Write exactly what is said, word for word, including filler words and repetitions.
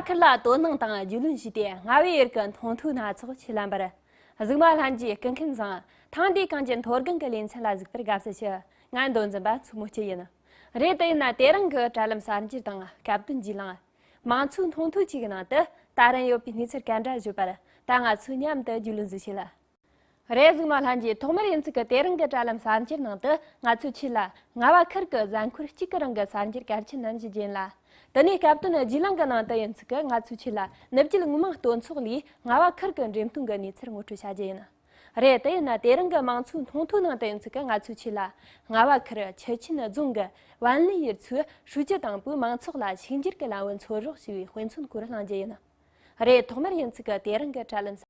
ཁུལ་ལ་དོ་སྣང་དང་རྒྱུས་ལོན་བྱས་ཏེ། རྔ་བའི་ཡུལ་གྱི་སྣང་ཐོས་སྣ་ཚོགས་ཆེད་ལ་འབར། གཟིགས་མ་ལྷན་རྒྱས་སྐུ་ཁམས་བཟང་། ཐེངས་འདིའི་གངས་ཅན་མཐོ་སྒང་གི་ལེ་ཚན་ལ་གཟིགས་པར་དགའ་བསུ་ཞུ། ང་མདོ་འཛིན་པ་མཚོ་མོ་སྐྱིད་ཡིན། རེད། དེ་ཡིན་ན་དེ་རིང་གི་དྲ་ལམ་གསར་འགྱུར་དང་སྐབས་བསྟུན་བརྒྱུད་ལམ། མང་གཙོའི་སྣང་ཐོས་ཅིག་གི་ནང་དུ་ད་རན་ཡོད་པའི་གནས་ཚུལ་ག་འདྲ་བརྗོད་པར། ད་ང་ཚོས་མཉམ་དུ་རྒྱུས་ལོན་ཞིག་བྱེད་ལ། རེད། གཟིགས་མ་ལྷན་རྒྱས། ཐོག་མར་ཡིན་ཚུལ་གྱི་དེ་རིང་གི་དྲ་ལམ་གསར་འགྱུར་ནང་དུ་ང་ཚོས་ཆེད་ལ་རྔ་བ་ཁུལ་གྱི་གཟའ་འཁོར་གཅིག་གི་རིང་གི་གསར་འགྱུར་གལ་ཆེན་རྣམས་ཞིག་བརྒྱུད་ལ། དེ་ནས་སྐབས་བསྟུན་བརྒྱུད་ལམ་གྱི་ནང་དུ་ཡིན་ཚུལ་གྱི་ང་ཚོས་ཆེད་ལ་ནུབ་རྒྱུད་མི་དམངས་སྟོན་ཚོགས་ལས་རྔ་བ་ཁུལ་གྱི་འགྲེམས་སྟོན་གྱི་གནས་ཚུལ་ངོ་སྤྲོད་བྱ་རྒྱུ་ཡིན། རེད། དེ་ཡིན་ན་དེ་རིང་གི་མང་གཙོའི་སྣང་ཐོས་ནང་དུ་ཡིན་ཚུལ་གྱི་ང་ཚོས་ཆེད་ལ་རྔ་བ་ཁུལ་ཆུ་ཆེན་རྫོང་གི་ཝན་ལི་ཡུལ་ཚོའི་ཧྲུའུ་ཅི་དང་པོས་མང་ཚོགས་ལ་ཕྱུག་འགྱུར་གྱི་ལམ་བུ་འཚོལ་རོགས་ཞེས་པའི་དཔེ་མཚོན་སྐོར་གླེང་རྒྱུ་ཡིན། རེད། ཐོག་མར་ཡིན་ཚུལ་གྱི་དེ་རིང་གི་དྲ་ལམ།